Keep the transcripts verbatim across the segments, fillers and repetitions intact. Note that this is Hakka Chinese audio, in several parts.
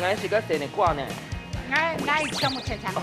𠊎係个生日瓜呢。𠊎，𠊎全部切成條。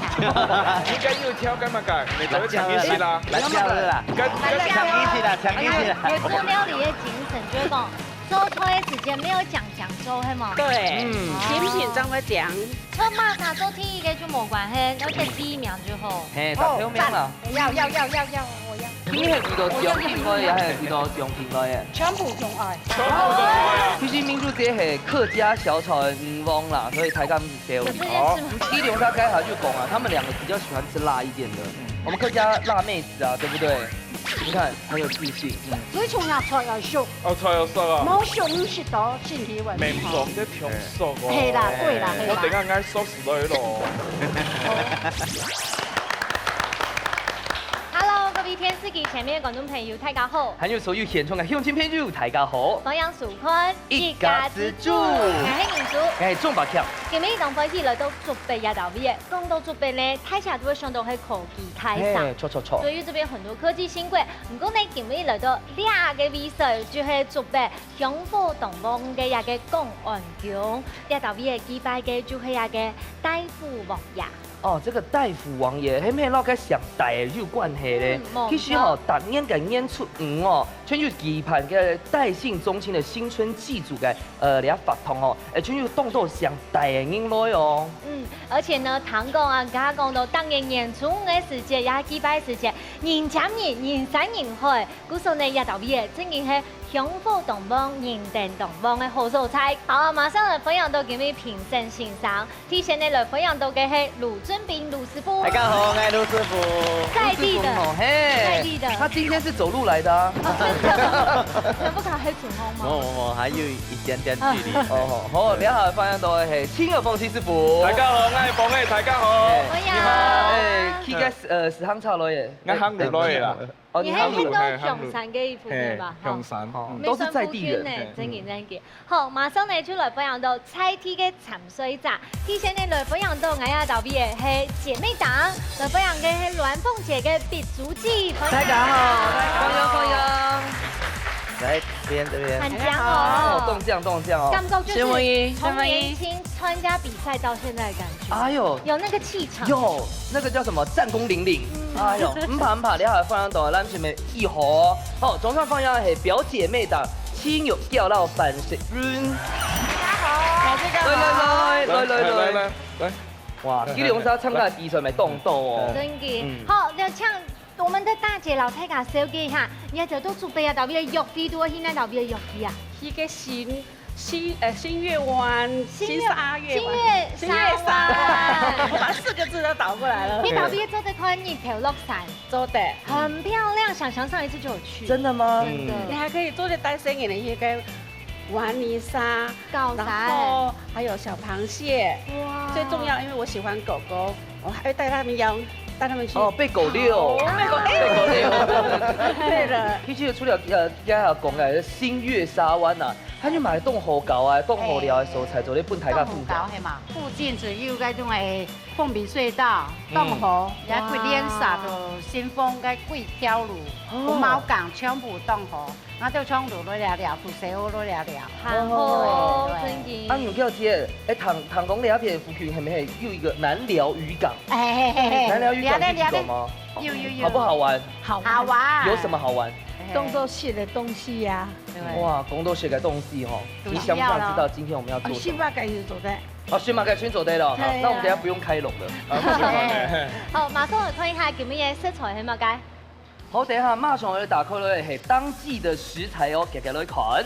你該有挑幹嘛个？你怎麼搶一起啦？來搶了啦！該，該搶一起啦，搶一起啦！有做料理个精神，就係講，做菜个時間沒有講講究，係無？對，嗯。心情正會講。做麼个做第一个就無關係，而且第一名就好。嘿，哦，當然啦。讚。要，要，要，要，要，我要。今日係為著獎品來，也係為著獎品來个？全部都愛。全部都愛啊！其實明珠姐係客家小炒个女王啦，所以大家毋使愁。有這件事嗎？哦。其實兩家該下就講啊，他們兩個比較喜歡吃辣一點的。我們客家辣妹子啊，對不對？你看，很有自信。嗯。所以從下菜要熟。哦，菜要熟啊。無熟，你食到身體問題。沒錯，這挺熟哦。係啦，對啦，係啦。我等下愛收拾了咯。Hello，各位電視機前面个觀眾朋友，大家好。還有所有現場个鄉親朋友，大家好。歡迎收看一家之煮。𠊎係明珠。𠊎係鍾伯強。今日當歡喜來到竹北這搭位个，講到竹北呢，大家都會想到係科技大城。嘿，著，著，著。所以這邊很多科技新貴。毋過呢，今日來到這个位所，就係竹北香火當旺个這个廣安宮，這搭位个祭拜个就係這个大虎王爺。 哦，這個大虎王爺，係毋係摎該上大个有關係咧？嗯，無錯。其實吼，逐年个年初五哦，全球舉辦个大姓宗親个新春祭祖个，呃，這活動哦，誒，全球當多上大个人來哦。嗯，而且呢，聽講啊，剛剛講到逐年年初五个時節，也祭拜時節，人尖人，人山人海，故所呢，這搭位个正經係香火當旺、人丁當旺个好所在。好，馬上來歡迎到今日評審先生。 第一先來歡迎到个係盧俊斌盧師傅。大家好，𠊎係盧師傅。在地的。盧師傅好，嘿。在地的。他今天是走路來的啊。哦，真的。全部靠黑土紅嗎？我，我還有一點點距離。哦，好，好，這下歡迎到个係陳友鳳陳師傅。大家好，𠊎係鳳仔，大家好。哎，歡迎。你好。哎，去个，呃，食行茶來耶。𠊎行路來啦。哦，你行路。你還看到香山个一部分吧？嘿，香山。哈。哦，都是在地人。美酸夫君呢，真的，真的。 好，馬上呢就來歡迎到在地个參賽者。第一先呢來歡迎到𠊎這搭位个係姊妹檔，來歡迎个係欒峰姐个畢祖姊，歡迎。大家好，歡迎，歡迎。來，這邊，這邊。很強哦。哦，中獎，中獎哦。感覺就是從年輕參加比賽到現在的感覺。哎喲。有那個氣場。有，那個叫什麼？戰功凜凜。嗯。哎喲，毋怕，毋怕，這下歡迎到咱姊妹一號哦。好，掌聲歡迎係表姊妹檔。 青玉叫到范雪雲。大家好。老師，大家好。來，來，來，來，來，來。來，來，來，來。哇，佢兩儕參加比賽乜當多哦。真个。嗯。好，那像我們的大姊摎大家紹介一下，你還走到竹北啊，到底約會，都去哪，到底約會啊？去个新，新，呃，新月灣，新月，新沙月灣，新月沙灣。新月沙灣。我把四個字都倒過來了。你到底做得看日頭落山。 做得。很漂亮，想想上一次就有去。真的嗎？真的。嗯。你還可以做得帶細人仔去該玩泥沙，搞啥？然後還有小螃蟹。哇。最重要，因為我喜歡狗狗，我還會帶他們養，帶他們去。哦，被狗遛。哦，被狗遛。被狗遛。對了。其實除了，呃，剛才有講个新月沙灣啊，佢就嘛當好搞啊，當好尞个所在，做得分大家分享。哎，當好搞，係嘛？附近就有該種，哎， 鳳鼻隧道、嗯。當好，也幾連續个新豐个幾條路，哦。五毛港全部當好，𠊎兜全部落來尞，去西湖落來尞。很好哦，對，對。真的。啊，牛票姐，哎，聽，聽講這片附近係毋係有一個南寮漁港？哎，嘿，嘿，嘿。南寮漁港去過嗎？有，有，有。好不好玩？好玩。好玩。有什麼好玩？當多食个東西呀。對。哇，當多食个東西吼，對。你想不想知道今天我們要做什麼？啊，食物个就做得。 哦，食物个全做得了，好，對啊。那我們等一下不用開籠了。啊，不用了。好，馬上來看一下今日个食材係麼个。好，等一下馬上要打開來係當季个食材哦，遽遽來看。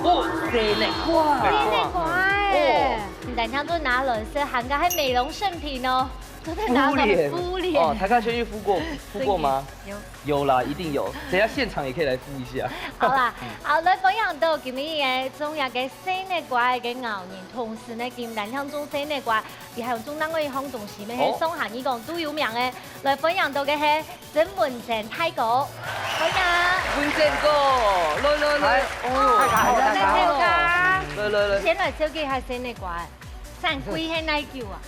哦，西瓜。西瓜欸。哦。毋單淨做拿來食，還加係美容聖品哦，做得拿來敷臉。敷臉。哦，大家先去敷過，敷過嗎？有。 有啦，一定有。等一下現場也可以來敷一下。好啦，好，來歡迎到今日个中藥个西瓜个咬人，同時呢，今日聽講西瓜，佢還有種另外一項東西，乜係上下你講都有名个。來歡迎到个係曾文正大哥，歡迎。文正哥，來來來，哎，哦，大家好，大家好。來來來。先來紹介一下西瓜，產季係哪久啊？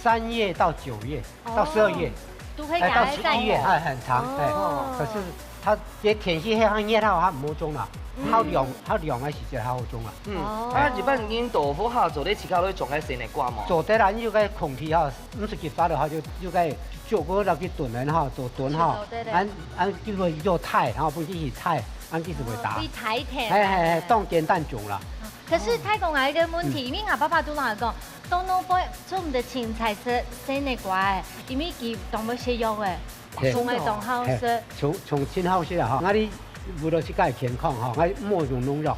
三月到九月，到十二月。哦，都可以講係產季。哎，到十一月，哎，很長，哎，哦。可是佢這天氣係較熱吼，佢毋好種啦，嗯。較涼，較涼个時節較好種啦。嗯，哦。啊，一般人到屋下做得自家來種个西瓜無？做得啦，你就該空地吼，毋使去發个話，就，就該做過落去蹲个吼，做蹲吼，就做得了。恁，恁就會有菜，然後分佢去菜，恁佢就會打。哦，會大田。嘿，嘿，嘿，當簡單種啦。可是大哥，𠊎一個問題，嗯。因為𠊎爸爸都摎𠊎講，到外背做毋得凊採食西瓜个，因為佢當會食藥个。 嘿。蟲仔當好食。嘿，蟲，蟲真好食啊吼！𠊎哩為了自家个健康吼，𠊎莫用農藥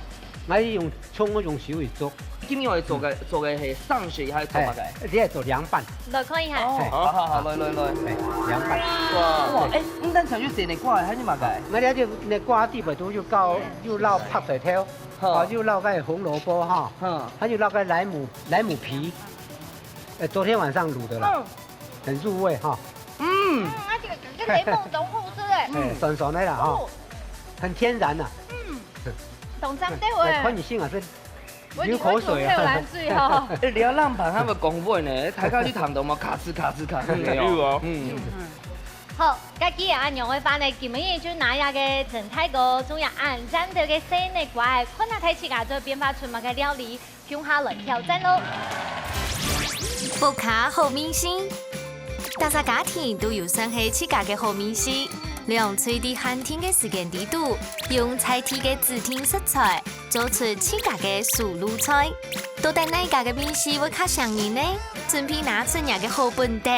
，𠊎哩用蟲仔用手去捉。今日𠊎做个，嗯。做个係生食還係做麼个？嘿，你愛做涼拌。來看一下。哦，嘿。好好好，來來來。嘿，涼拌。哇，哇，哎，毋單淨有西瓜，還有麼个？𠊎哩就西瓜底背肚有搞，有摎白菜頭，哈。啊，有摎該紅蘿蔔哈，哈。還有摎該萊姆，萊姆皮，呃，昨天晚上滷的啦。嗯。 很入味哈。嗯。嗯，而且這個檸檬當好食欸。哎，酸酸的啦哈，哦。很天然呐。嗯，當正對欸。哎，看你信啊，這流口水啊。我一定會流口水吼。哎，你要浪板他們講話呢，大家去談到嘛，咔哧咔哧咔哧的哦。有哦。嗯。嗯。好，該既然恁樣个話呢，今日就拿這個陳大哥種个恁靚个西瓜，看下大自家做變化出麼个料理。 共下來挑戰囉！屋下好味緒，逐儕家庭都有算係自家个好味緒。兩隊在限定个時間裡肚，用在地个指定食材，做出自家个手路菜。到底哪家个味緒會較餳人呢？準備拿出若个好本事，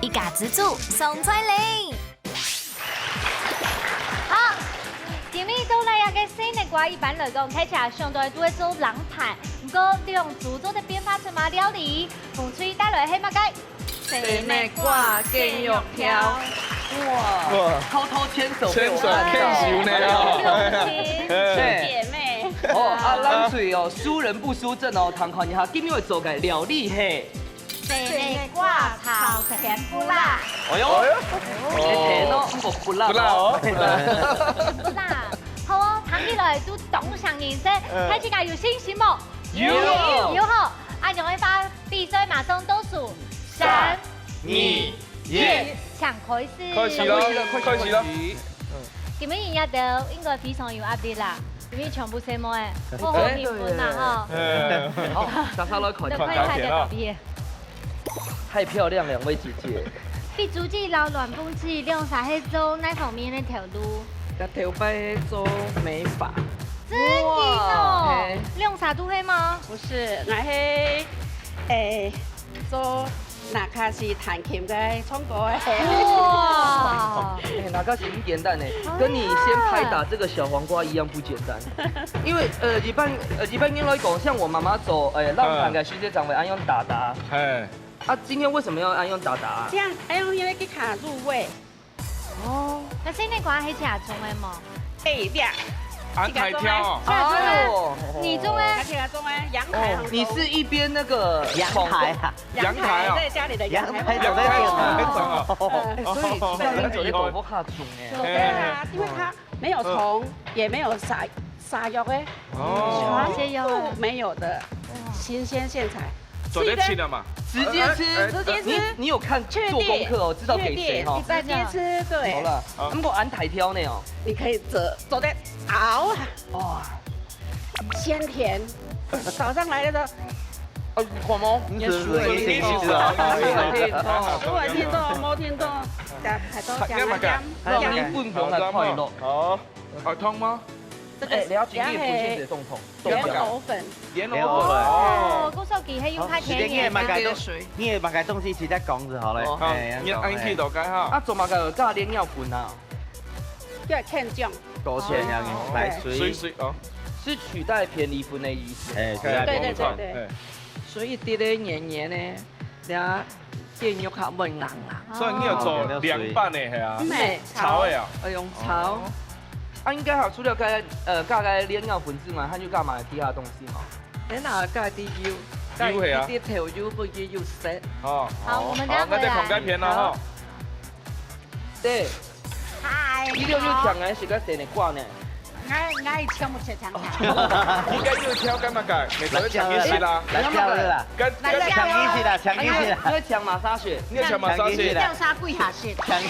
一家之煮上菜咧！ 好，今日到了這個西瓜，一般來講，大家想到都會做涼拌，毋過兩組做得變化出麼料理？紅隊帶來係麼个？西瓜雞肉條。哇，哇。偷偷牽手被我看到。牽手牽手呢。哎。姐妹。哦，啊，藍隊哦，輸人不輸陣哦，聽看一下，今日會做个料理係 西瓜炒甜不辣。哎喲，哎喲。哎，甜哦，毋過不辣哦。不辣哦。不辣。好哦，聽起來都當像人生，嗯。大自家有信心無？有。有吼，恁樣个話，比賽馬上倒數，三、三、二、一，請開始。開始囉，開始囉。今日贏个應該非常有壓力啦，因為全部細妹仔，好好評分啦吼。哎，對耶。哎。好，大家來看一下。來看一下這個圖片。 太漂亮，兩位姐姐。碧珠姐摎阮鳳姐兩儕係做哪方面个頭路？𠊎頭擺係做美髮。真个哦？哇。嘿。兩儕都係嗎？毋係，𠊎係，誒，做那卡西彈琴个、唱歌个。哇！哎，那卡西很簡單呢，跟你先拍打這個小黃瓜一樣不簡單。因為，呃，一般，呃，一般人來講，像我媽媽做，呃，浪漫个時節，常會愛用打打。嘿。 啊，今天為什麼要愛用打打啊？這樣，哎喲，因為佢較入味。哦。該西瓜係自家種个無？哎，對。恁大條哦。自家種个。哎喲。你種个？𠊎自家種个，陽台上種。哦，你是一邊那個陽台啊？陽台哦。陽台，在家裡的陽台。陽台長在這裡。陽台上面長哦。哎，所以其實你做得在屋下種哎。對啊，因為它 沒有蟲，嗯。也沒有撒，撒藥的，哦。全部沒有的，哇。新鮮現採。做得食啊嘛？直接吃。哎，哎，哎。直接吃。你，你有看做功課哦，確定，知道給誰哦。確定，直接吃，對。好了，好。毋過恁大條呢哦。你可以做，做得熬啊。哇。鮮甜，早上來的時候，啊，看無？你是，你是，你是，你是，哦。如果聽眾，無聽眾，加，還多加一點，讓你分享个快樂。好。 好痛嗎？這個哎，了解，你也不是這種痛，這個是蓮藕粉。蓮藕粉。哦，故所佢係用較天然个。好，你的麥克風，你的麥克風是直接講就好了。哦，好，哎，你按起大概哈。啊，做麼个加蓮藕粉啊？叫芡醬。勾芡，哦。來，水。水，水，哦。是取代便利粉的意思。哎，取代便利粉。對，對，對，對。哎。所以這個黏黏呢， 這雞肉較會硬硬。所以你有做涼拌个係啊？毋係，炒个啊？炒，愛用炒。哦。啊，應該還有除了加，呃，加該蓮藕粉之外，還有加麼个其他東西嗎？你若加啲油，加油係啊。一滴豆油，分佢有色。哦。好，我們等下回來。好，那再看該片啦，好。吼。對。嗨。一六六強還係該西瓜呢？ ，𠊎，𠊎全部切長條。你該又挑幹嘛个？你都搶一些啦。辣椒的啦。跟，跟辣椒的。搶一些啦，搶一些啦。哎，你要搶馬沙雪。你要搶馬沙雪。搶一些啦。你要啥貴下雪？搶，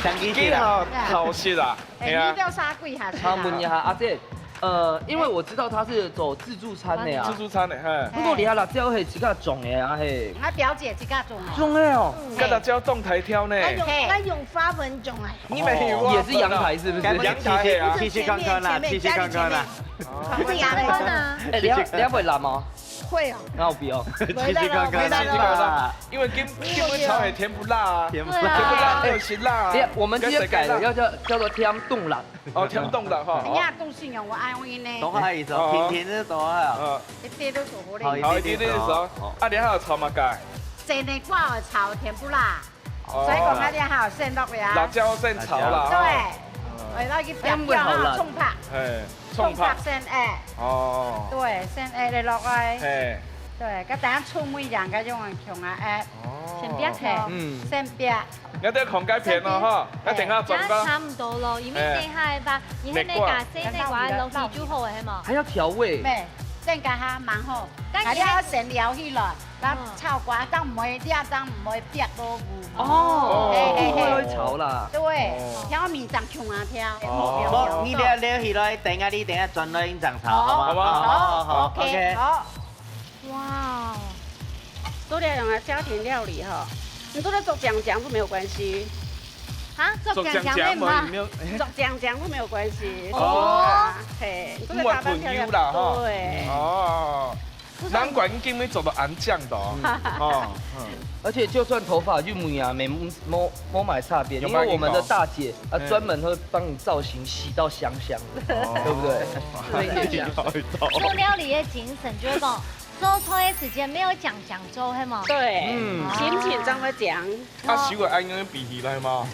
搶一些啦。幾好，好食啊。哎，係啊。你要啥貴下雪啊？好，問一下，阿姐，呃，因為我知道他是走自助餐的啊。自助餐的，嘿。不過你看辣椒係自家種的啊，嘿。我表姐自家種的。種的哦。嗯。跟辣椒種台挑呢。那用，嘿。那用花盆種哎。 你沒有啊？也是陽台是不是？陽台啊。試試看看啦，前面，試試看看啦。前面，家裡前面。哦。不是陽台種的。哎，你要，你要會辣嗎？會哦。那我不要。試試看看啦。試試看看。因為今，今晡日炒的甜不辣啊。甜不辣。甜不辣，還有辛辣啊。對，我們今天改了，要叫，叫做甜凍辣。哦，甜凍辣哈。人家東西用我安慰呢。懂他意思哦，哦。甜甜的懂啊。嗯。一滴都做好嘞。好，好，一滴都是哦。哦。啊，你還有炒麼个？真的掛炒甜不辣。 哦。所以講，那你還有先落去啊。辣椒先炒啦，對。哈。嗯。哎，那個調調哈，那會好辣。衝拍。嘿，衝拍。衝拍先，哎。哦。對，先哎，你落去。嘿。對，該等下出味樣，該用強啊，哎。哦。先煸起。嘿，嗯。先煸。你要再看該片咯，哈，要等下轉个。哎，差不多咯，因為等下个吧，你還沒加生个話落去就好了，係無？還要調味。沒，等下哈，蠻好。但是還要先燎起來。 該炒瓜，正毋會，這正毋會煸到糊。哦，嘿，嘿，嘿。不會炒啦。對，哦。調味正強啊，調，哦。無，你這撈起來，等下你等下轉來正炒，好嗎？好吧。好，好，好，OK，OK。好。哇哦，做這樣的家庭料理哈，你做得做醬醬都沒有關係。啊，做醬醬的嗎？做醬醬都沒有，哎。做醬醬都沒有關係。哦。是啊，嘿，你做得打扮漂亮，毋會噴油啦，哈。對。哦。 難怪你今日做到恁靚个哦。嗯。哦，嗯。而且就算頭髮又無啊，沒，沒，沒買差別，有沒有因為我們的大姐，啊，嗯。專門會幫你造型，洗到香香的，哦。對不對？所以也講，做料理的精神就係講，做菜的時間沒有講講究，係無？對，嗯。心情正會靚。啊，哦。手會恁樣比起來嗎？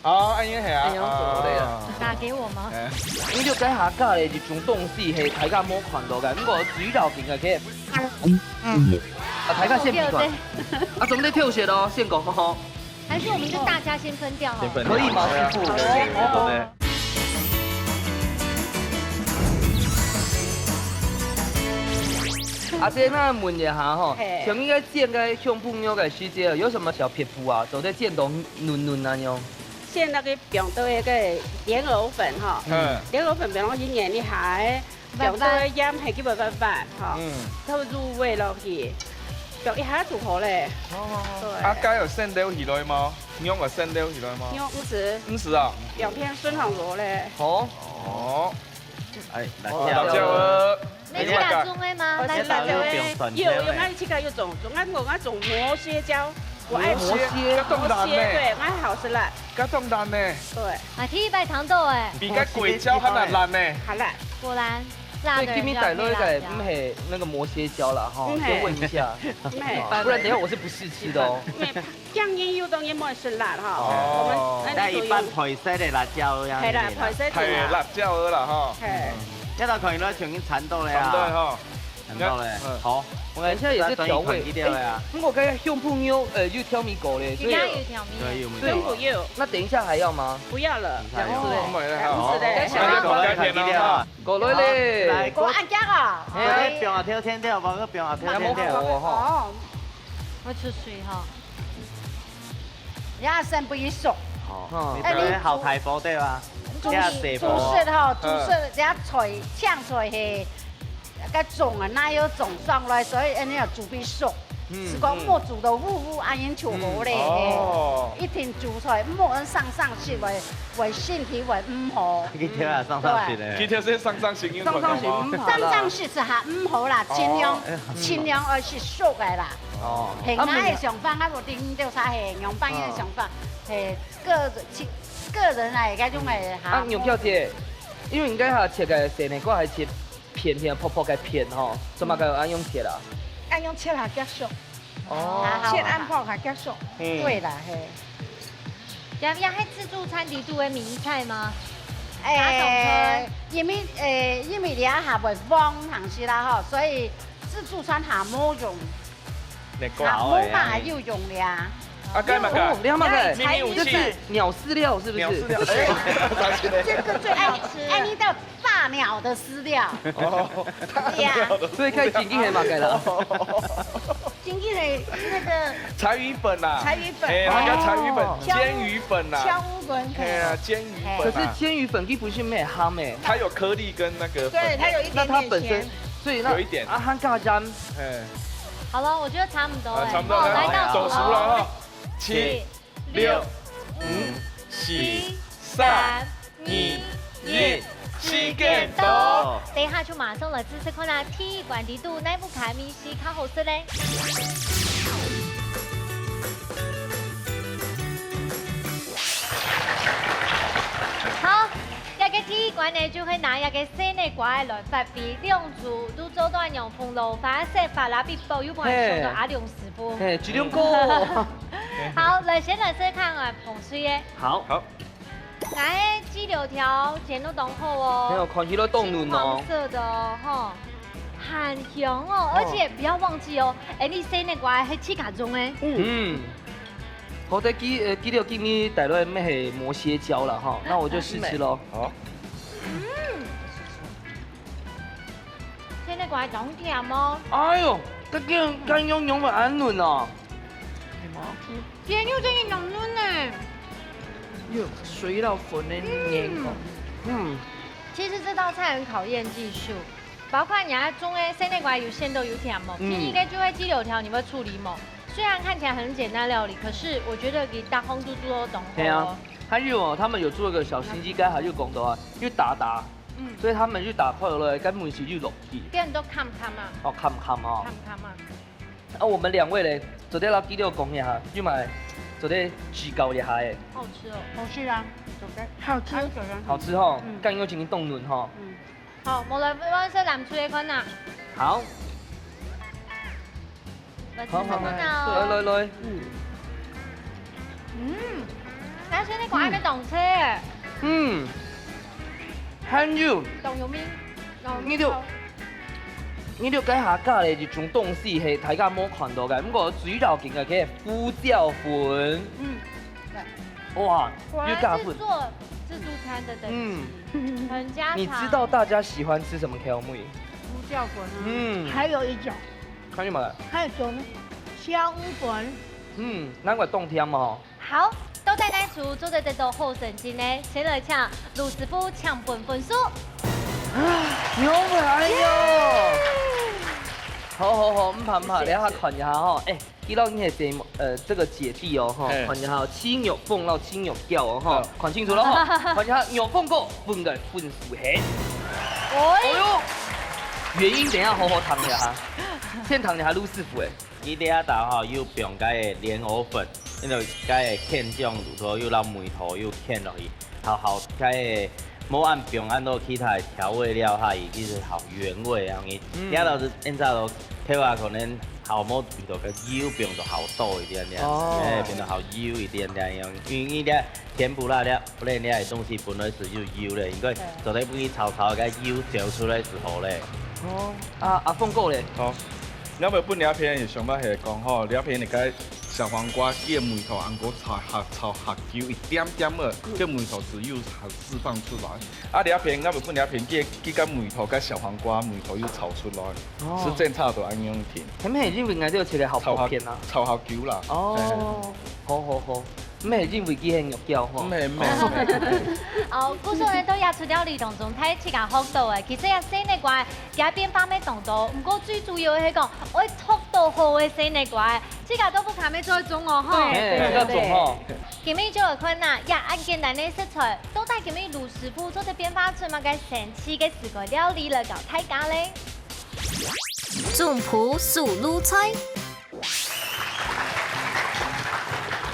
哦，恁樣係啊。哎喲，啊。打給我嗎？哎。你就該下教个一種東西，係大家無看到个，毋過最要緊个，佢，啊，大家先別管。OK，OK。啊，總得挑選哦，先講吼。還是我們就大家先分掉好了。先分掉。可以嗎，師傅？好哦。對不對？啊，這那問一下吼，嘿。像你該煎个香檳肉个時節，有什麼小撇步啊？做得煎到嫩嫩恁樣？ 先拿去放到該个蓮藕粉吼，嗯。蓮藕粉放落去研一下，放到該鹽下去會滑滑吼，嗯。倒入味落去，放一下就好咧。哦。對。啊，該有先撈起來嗎？肉有先撈起來嗎？肉毋使。毋使啊。兩片順好落咧。好。哦。 哎，辣椒。哦，辣椒啊。你自家種个嗎？我自家種个，有，有，𠊎自家有種，種，𠊎，𠊎種磨瀉椒，𠊎愛磨瀉，磨瀉。該當難呢。磨瀉，對，𠊎好食辣。該當難呢。對。啊，第一擺聽到哎。比該鬼椒還難，難呢。好辣。果然，辣的人就要配辣椒。所以今日帶來个毋係那個磨瀉椒啦，吼，毋係。就問一下。毋係。不然等一下我是不識吃的哦。毋係。 這樣又當然毋會食辣哈。哦。我們，那你就用，但一般配色个辣椒樣子啦。係啦，配色个啦。係，辣椒个啦哈。係。這道可能都全部摻到了啊。摻到哈。摻到了。嗯。好，我等一下也是調味。這段轉去看一下啊。哎，不過剛才香檳肉，呃，有調味過咧，所以應該有調味。對，有沒有？所以，全部有。那等一下還要嗎？不要了。等一下有。這樣子嘞。哦，沒了哈。這樣子嘞。好，該下一道該片了哈。過來咧。來，過按這樣啊。哎，不要放啊，挑天挑，不要放啊，挑天挑。那麼火哈。哦。會出水哈。 也先分佢熟。哦，哦。你這好大火對吧？煮，這細火。煮熟吼，煮熟，嗯。這菜，青菜係，該種啊，哪有種上來，所以恁樣煮分熟。嗯，係講莫煮到烏烏，恁樣就好咧，嗯。嘿。哦。一定煮菜，莫恁生生食，會，會身體會毋好。佢挑啊，生生食咧。對。佢挑係生生食，有看到嗎？生生食毋好啦。生生食係較毋好啦，盡量，哦。盡量愛食熟个啦。 哦。係，啊，𠊎个想法，𠊎無定著啥係，仰般个想法，哦。係，個人，個人來，該種个哈。啊，牛票姐，因為你該下切个西瓜還切片片薄薄个片吼，做麼个愛恁樣切啊？恁樣切下較熟。哦。切恁薄下較熟。嗯。對啦，嘿。這，這係自助餐裡肚个名菜嗎？欸，家常菜。因為，欸，因為這下會旺行市啦吼，所以 自助餐下無用，那個，下無嘛有用了。啊，該麼个？哦，你看嘛，該，明明有氣。這是鳥飼料，是不是？鳥飼料，哎，這個最好吃了。哎，你的大鳥的飼料。哦，對呀。所以可以緊緊係麼个啦？緊緊係那個柴魚粉啦。柴魚粉。哎，那個柴魚粉，哦。煎魚粉啦。敲烏滾可以。哎呀，煎魚粉啦。可是煎魚粉佢本身毋係鹹誒。它有顆粒跟那個粉。對，它有一點點鹹。那它本身，所以那，有一點。啊，還加鹽。哎。好了，我覺得差不多了。啊，差不多了，哦，來倒數了。倒數了哈。七、六、五、四、三、二、一，時間到。等一下就馬上來試試看啊，第一關底肚哪一款味緒較好食咧？好，這個第一關呢，就會拿這個生日瓜來發揮，兩組都做到用紅蘿蔔色發啦，比較有辦法上到阿良師傅。嘿，一兩個。好，來，先來試看啊，捧水耶。好。好。 𠊎个雞柳條煎到當好哦，沒有，看起來當嫩哦。金黃色的哦，吼，很香哦，哦。而且不要忘記哦，哎，你生日瓜係自家種个。嗯。好，這雞，呃，雞柳今日帶來乜係磨秸蕉了哈，那我就試吃咯。好。嗯，生日瓜當甜哦。哎喲，這个雞肉有恁嫩哦。雞肉真的當嫩呢。 有水稻粉的黏口。嗯。其實這道菜很考驗技術，包括你愛種个生日瓜有鹹都有甜無？嗯。第一個就係雞柳條，你會處理無？雖然看起來很簡單料理，可是我覺得佢逐項都做到當好哦。對啊，還有哦，他們有做一個小心機，剛才有講到啊，又打打，嗯。所以他們又打開了，根本是又落去。變到鹹鹹啊。哦，鹹鹹哦。鹹鹹啊。 啊，我們兩位咧，做得摎雞柳講一下，有無做得指教一下誒？好吃哦。好吃啊，做得。好吃。啊，做得。好吃吼，嗯。雞肉真个當嫩吼。嗯。好，無來，我先來試看啊。好。來試看啊。好，好，好。來，來，來。嗯。嗯，但是你看該个動作誒。嗯。還有。當有名。 你就，你就該下加了一種東西，係大家無看到个，毋過最要緊个，該胡椒粉。嗯，對。哇，果然又加粉。是做自助餐的等級，嗯。很家常。你知道大家喜歡吃什麼口味？胡椒粉啊。嗯。還有一種。還有麼个？還有一種呢，小烏粉。嗯，難怪當甜嘛吼。 好，到底哪組做得得到好成績呢？先來請盧師傅請分分數。牛粉，哎喲！好好好，毋怕毋怕，等一下看一下吼。哎，佢老兄係姐，呃，這個姐弟哦，吼，嘿。看一下哦，徐玉鳳摎徐玉嬌哦，吼，好。看清楚了吼，看一下玉鳳哥分个分數係。哎。哎喲，原因等一下好好談一下，先談一下盧師傅誒。 佢這下頭吼，又放該个蓮藕粉，因為該个芡醬滷到又摎梅頭又芡落去，好好，該个無恁放恁多其他个調味料下，佢其實好原味恁樣。嗯。這都係現在都，頭下可能好無味道，个油放到好多一點點，哦。哎，變到好油一點點樣，因為這甜不辣了。 不然你个東西本來係有油咧，應該做得分佢炒炒，該油燒出來就好咧。哦，啊，阿鳳哥咧？好，𠊎會分這片个想法係講吼，這片个該小黃瓜，佢个味道，恁樣炒下，炒下久一點點个，該味道係有釋放出來。啊，這片，𠊎會分這片，佢，佢个味道，該小黃瓜味道又炒出來，哦。係真差到恁樣甜。係毋係因為𠊎兜切个好薄片啊？炒下，炒下久啦。哦，好好好。 毋係因為佢係玉嬌吼。毋係，毋係，毋係。哦，故所呢，到這出料理當中，大自家學到个，其實這生日瓜，佢變化乜當多，毋過最主要个係講，愛擇到好个生日瓜，自家都毋敢乜做種哦，吼。對，嘿，對，對。自家種吼。今日就來看啊，這恁簡單个食材，到底今日盧師傅做得變化出麼个神奇个水果料理來教大家咧？總鋪手路菜。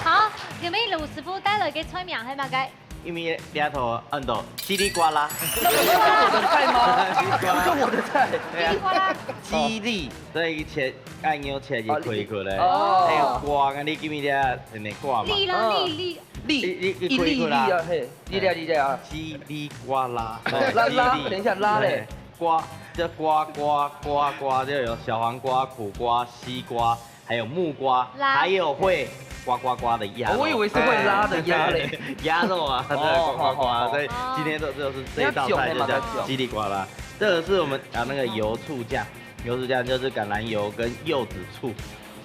好，今日盧師傅帶來个菜名係麼个？因為這道安到嘰里呱啦。那不是我的菜嗎？不是我的菜。對啊。嘰里呱啦。嘰里，所以切，愛用切一塊一塊咧。哦。還有瓜，你今日這係瓜嘛？里咯，哦。里，里。里，一，一，一粒一粒啊，一塊一塊啦。嘿，一粒一粒啊。嘰里呱啦。哦，啦，啦，嘰里。等一下，啦咧。嘿，瓜，這瓜，瓜，瓜，瓜，就有小黃瓜、苦瓜、西瓜， 還有木瓜，啦。還有會呱呱呱的鸭肉。哦，我以为是会拉的鸭嘞。鸭肉啊，对，哦，呱呱呱，好，好，好。所以今天这，就是这一道菜就叫叽里呱啦。这个是我们，啊，那个油醋酱，油醋酱就是橄榄油跟柚子醋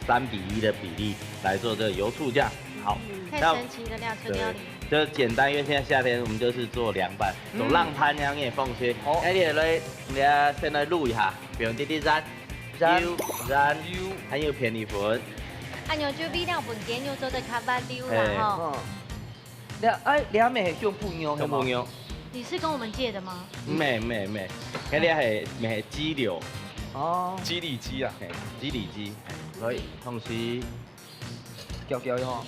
三比一的比例来做这个油醋酱。好，嗯，太那，神奇了，料理。对，就是简单，因为现在夏天我们就是做凉拌，做，嗯，冷拌那样也放心。好。哎，你来，你来先来卤一下，不用滴滴沾。 鹽、鹽，還有片栗粉。啊，牛肉味道本身又做得較滑溜啦，嘿。吼。嗯。這，哎，這乜係香檳肉，香檳肉。你是跟我們借的嗎？毋係，毋係，毋係，該個係，係雞柳。哦。雞里肌啊。嘿，雞里肌，嘿，所以同時攪攪吼。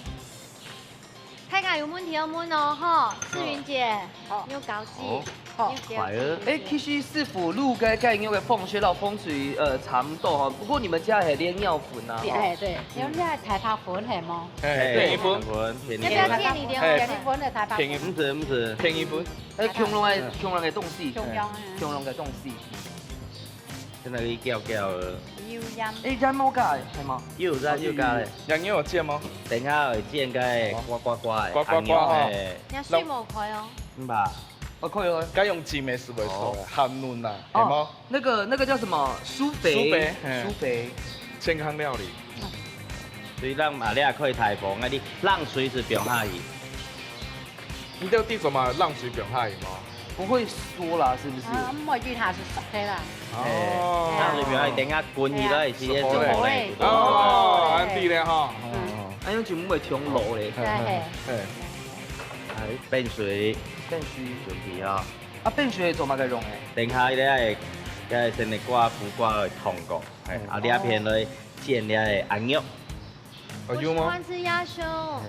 大家有問題要問哦，吼，世雲姐，好。你有搞記，好。好。你有搞記。快樂。哎，其實師傅，滷个雞肉个方式摎風水，呃，差不多哈，不過你們加係煉藥粉啊，哈。哎，對，有煉太白粉係無？哎，哎，片栗粉，片栗粉。要不要借你的哦？哎，片栗粉个太白粉。片栗粉。毋使，毋使。片栗粉。哎，共樣个，嗯。共樣个東西。共樣个。共樣个東西。 現在佢攪攪个。有鹽。哎，鹽無加个，係無？有鹽，有加个。哦，有，有。鹽有煎無？等下會煎个，哦。呱呱呱个，呱呱呱哦。紅肉个。你水無開哦。嗯吧。哦，可以哦。該用煎个係會熟个，哦。還嫩啊，哦，係無？那個，那個叫什麼？舒肥。舒肥，嘿。舒肥。健康料理。所以咱嘛，你也可以大火，啊，你冷水就放下去。 你到底做麼冷水放下去無？不會縮啦，是不是？啊，毋會，因為佢係熟个啦。哦。啊，你不要等下滾起來，直接做好咧。哦，恁樣咧吼。嗯。哎，用全部會沖落咧。對。嘿。哎，冰水。冰水。準備啊。啊，冰水做麼个用个？等下咧，該先來掛苦瓜个湯過，嘿，啊，這片來煎這个鴨肉。 哦，有嗎？我喜歡吃鴨胸。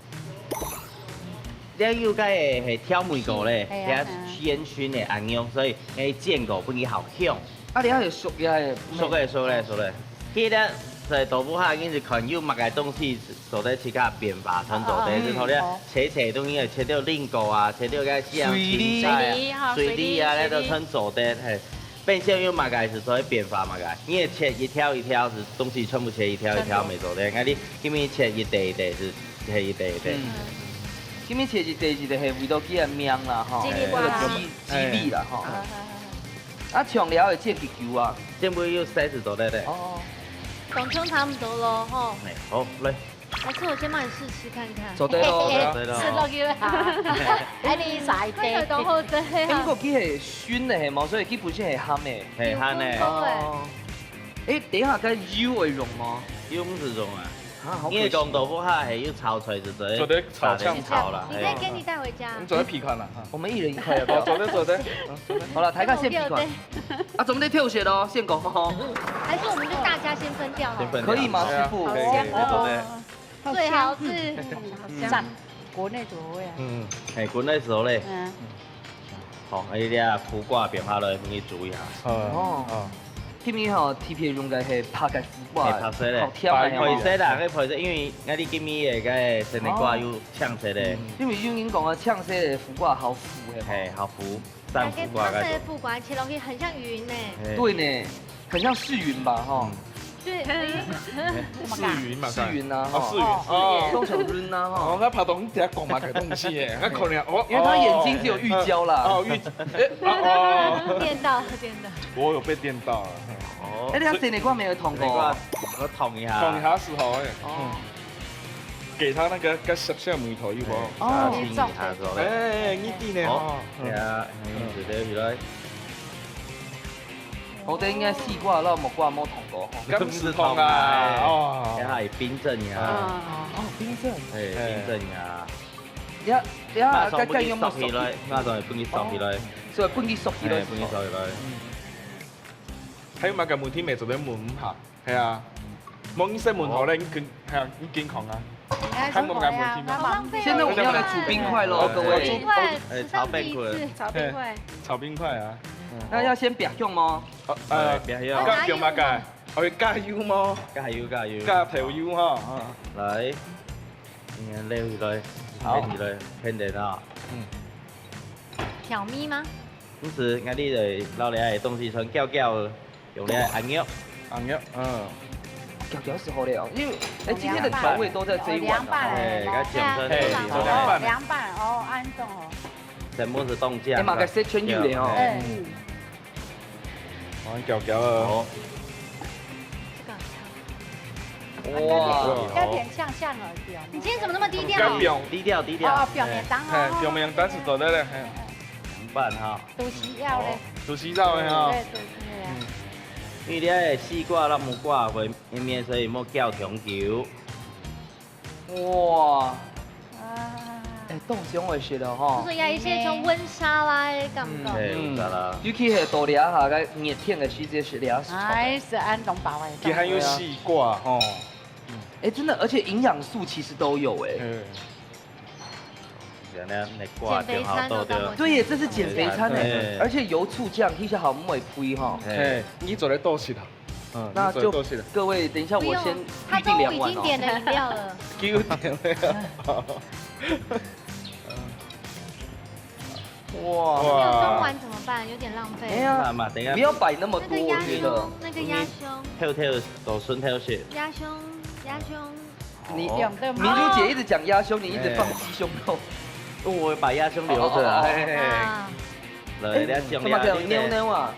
這有个係調味過咧，係啊，這煙燻个鴨肉，所以係煎過分佢好香。啊，你還有熟个，熟个，熟个，熟个。其實在豆腐下，你係看有麼个東西做得自家變化，同做得，哦，哦，就好了。哦。切切東西，切掉蘋果啊，切掉个像水梨。青菜啊，水梨哈，水梨啊，水梨，那都同做得，嘿。 冰箱有麼个係做得變化麼个，你係切一條一條係東西全部切一條一條，全部。無做得。啊，你今日切一垤一垤係，係一垤一垤。嗯。今日切一垤一垤係為到佢个名啦，吼。嘰哩呱啦。嘰，嘰哩啦，吼。啊，啊，啊，啊。啊，像了會切幾久啊？全部有size做得个。哦。當中差不多咯，吼。哎，好，來。 還是我先幫你試吃看看。做得咯，嘿嘿嘿，做得咯。食落去啦。哎，你使得。這个當好食啊。哎，不過佢係燻个係無？所以佢本身係鹹个。係鹹个。有分工欸。哦。哎，等一下該油會用無？油毋使用啊。啊，好可惜。因為講豆腐下係有炒出來就做得，做得炒醬炒啦，你可以，哎。你可以帶回家。你做得試看啦，哈。我們一人一塊要不要？哦，做得，做得。嗯，做得。好了，大家先試看。 啊，做得挑選哦，先講哦。還是我們就大家先分掉好了？先分掉。可以嗎，好。師傅？可以，可以，好香哦。做得。最好是。嗯，好香。讚，國內怎麼會啊？嗯，哎，國內時候咧。嗯。好，哎，你啊，苦瓜放下來，分佢煮一下。嗯，哦。嗯。今日吼，特別用个係白个苦瓜，係白色个。好甜个哦。白色啦，該白色，因為𠊎哋今日个該生个瓜有青色个。哦。嗯。因為有人講啊，青色个苦瓜好苦个嘛。係，好苦。 大家看這个苦瓜，切落去很像雲呢。嘿。對呢，很像世雲吧，哈。嗯。對，哎。世雲嘛，世雲啊，哦，哈。世雲，哦。哦，當成雲啊，哈。哦，𠊎怕當你在講麼个東西耶，𠊎可能，哦，因為他眼睛只有玉嬌啦。哦，哦，玉，哎，哦，哦。電到，電到。我有被電到了，嘿。哦。哎，你看生个瓜沒有燙過？生个瓜，我燙一下。燙一下是好的。哦。嗯。給它那個，該小小味道有無？哎，哦。輕輕一下做嘞。哎，你知呢，好，哦。嗯。對啊，嗯，直接起來。 我等應該四掛，那麼掛無燙過吼。敢毋係燙啊？哦。這下係冰鎮呀。哦，冰鎮。哎，哎。冰鎮呀。呀，呀，馬上分佢該，該用麼熟起來，馬上分佢熟起來。哦。所以分佢熟起來。哎，分佢熟起來。嗯。還有麼个問題無？做得問下。係啊。無你先問好咧，哦。你健，係啊，你健康啊。 哎，看我們來問題嗎？好浪費哦。現在我們要來煮冰塊咯，各位。煮冰塊，哎，炒冰塊。炒冰塊。炒冰塊啊。那要先煸香嗎？哦，呃，哎，煸香。該煸麼个？哦，加油嗎？加油，加油。加豆油哈。啊。來，你看，撈起來，好。撈起來，很簡單啊。嗯。調味嗎？毋係，𠊎這裡撈來个東西全攪攪。 用這个鴨肉。鴨肉，嗯。攪攪就好了，因為，哎，今天的調味都在這一碗啊。哦，涼拌。哎，該講真的，哎，做涼拌。涼拌，哦，恁樣哦。全部係凍醬。哎，嘛，該色全有了哦。哎。嗯。哦，攪攪啊。好。這個很香。哇。有點，有點嗆嗆耳的哦。你今天怎麼那麼低調？低調，低調。哦，表面當好。哎，表面當時做得了，哎。涼拌哈。都是要的。哦，都是要的哈。對，都是要。嗯。因為你个西瓜、辣木瓜會 因為所以莫攪傷久。哇。啊。哎，當香會食了吼。所以有一些像溫莎啦的感覺。嗯。哎，有啥啦？尤其係到這下个熱天个時節食這係。哎，係恁當飽个。佢還有西瓜吼。哎，真的，而且營養素其實都有哎。嗯。 這樣呢，你掛就好，減肥餐都當做。對耶，這是減肥餐哎，哎。而且油醋醬，其實好毋會虧哈。哎。哎，你做得多食啦。嗯，那就你做得多食啦。各位，等一下我先不用，他預定兩碗哦。中午已經點了飲料了。給我點了。哇。哇。沒有裝完怎麼辦？有點浪費。哎呀，慢慢，等一下。不要擺那麼多，那個鴨胸，我覺得。那個鴨胸。你偷偷，多順偷食。鴨胸，鴨胸。 你，哦。明珠姐一直講鴨胸，你一直放雞胸肉。哎。我把鴨胸留著啊。哦，哦，哦，哦。哎。啊。來，哎，你要講鴨胸。什麼叫妞妞啊？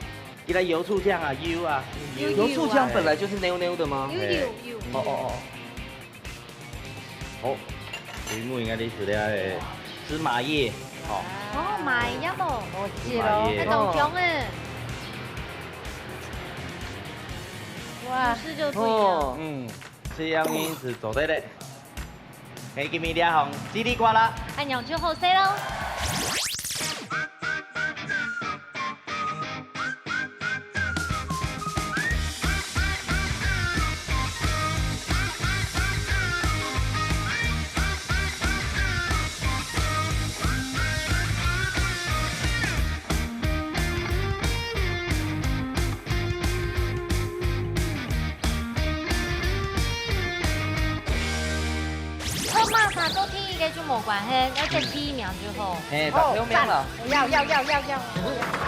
你來油醋醬啊，油啊。有，有啊。油醋醬本來就是妞妞的嗎？有，有，有。哦，哦，哦。哦，題目應該你是了，哎，芝麻葉，哦。哦，麻葉哦。哦，芝麻葉。那種香哎。哇。不是就不一樣。哦。嗯。 這樣你係做得了。哎，今日這項嘰哩呱啦。恁樣就好勢囉。 好，馬上做第一個就無關係，要得第一名就好。嘿，打頭名啦。哦，讚。要，要，要，要，要。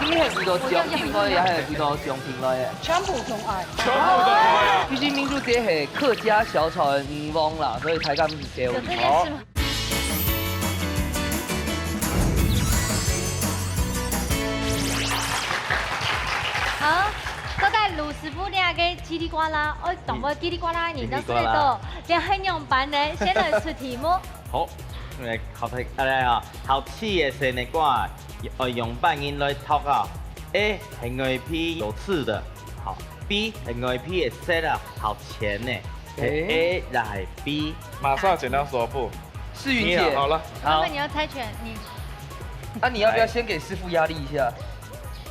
今日係為到獎品來，也係為到獎品來个？全部都愛。全部都愛啊。其實明珠姐係客家小炒个女王啦，所以大家毋使驚。有這件事嗎？ 好，到底盧師傅你个嘰哩呱啦，愛當个嘰哩呱啦，你都食得到，這係仰般呢？先來出題目。好，來考題，來啊，好，試个生个瓜，愛仰般人來擇啊？A係外皮有刺个，好，B係外皮个色啊，好淺个，係A也係B？馬上剪刀石頭布。 世雲姐，你好，好了。好。那你要猜拳，你啊，你要不要先給師傅壓力一下？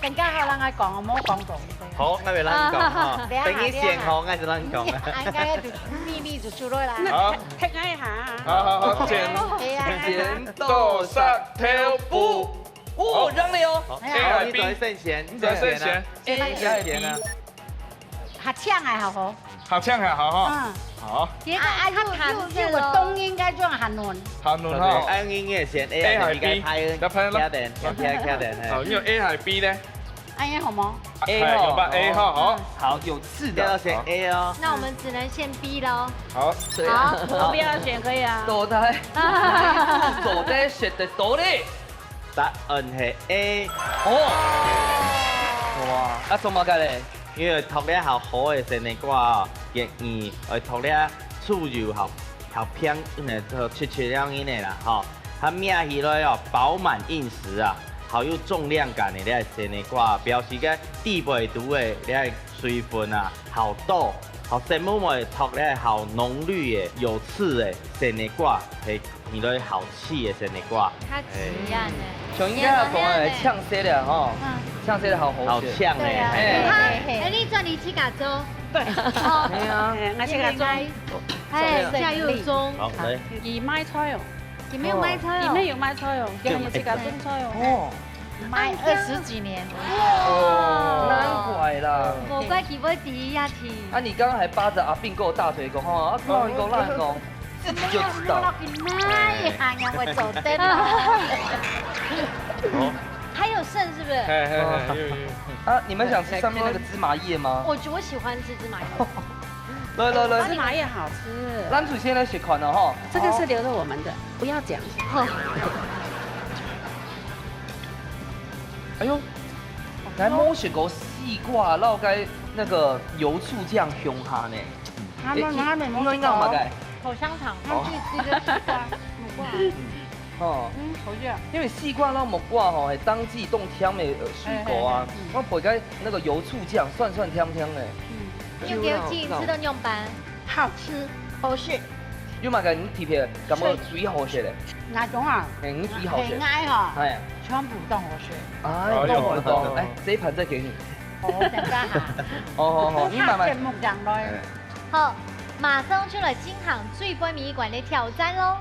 等下好，讓他講，莫講講。好，那就讓你講哈。等一下，等一下。等你選好，那就讓你講。你應該就秘密就出來啦。好。那聽，聽一下啊。好，好，好，剪。哎呀。剪刀石頭布。哦，好。讓你哦。好，哎呀。A還是B？你做得先選，你做得先選啊。對。A還是B？ 較嗆个好吼。較嗆个好吼。嗯。好。啊，啊，又，又，又有東西該種較嫩。較嫩吼。對，啊，用音樂先，A還是B？來，拍，拍，拍等，拍等，拍等，嘿。好，你有A還是B呢？哎呀，好嗎？A吼。哎，有吧，A吼，好。嗯。好，有刺的。要選A哦。那我們只能選B囉。好。對啊。好，我不要選，可以啊。到底，到底選得到咧？ 答案係A。哦。哇，啊，做麼个咧？因為擇了較好个生个瓜哦，建議愛擇了粗幼較，較平，嗯，就切切樣个啦，吼。佢摸起來哦，飽滿硬實啊，好有重量感个這生个瓜，表示个底背肚个這水分啊，較多，較色目目个擇了較濃綠个、有刺个生个瓜，係 你來好試个生个瓜。較自然呢。像應該愛講个，嗆色个吼，嗯。嗆色个好好食。好嗆个，對啊。嘿。你看，嘿，嘿。哎，你轉你自家做。對。哦。係啊。哎，𠊎自家做。哎，加油中。好，來。佢賣菜哦。佢沒有賣菜哦。佢沒有賣菜哦，佢自家種菜哦。哦。賣二十幾年。哇。難怪啦。無怪佢會第一下去。啊，你剛剛還巴著阿斌哥大腿講，吼，啊，老人講，老人講。 自己就知道。哎呀，會做得哦。哦。還有剩是不是？嘿，嘿，嘿，有，有。啊，你們想吃上面那個芝麻葉嗎？我，我喜歡吃芝麻葉。來來來，芝麻葉好吃。咱首先來試看哦吼。這個是留著我們的，不要講。哎喲，還無食過西瓜，摎該那個油醋醬共下呢。他們，欸，他們應該應該有麼个？口香糖，哦。他們自己吃的西瓜，木瓜。哦。嗯，好吃啊。因為西瓜摎木瓜吼，係當季當甜个，呃，水果啊，嘿，嘿，嘿，嗯。我配个那個油醋醬，酸酸甜甜个。嗯。你有給我寄，吃到仰般？好吃，好食。有麼个你特別感覺最好食个？哪種啊？嘿，你最好食。很愛吼，哎。全部都好食。哎，哎喲。都好食。哎，這一盤再給你。哦，等一下哈。哦，好，好，你慢慢。下節目再來。哎。好，馬上就來進行最尾一關个挑戰囉。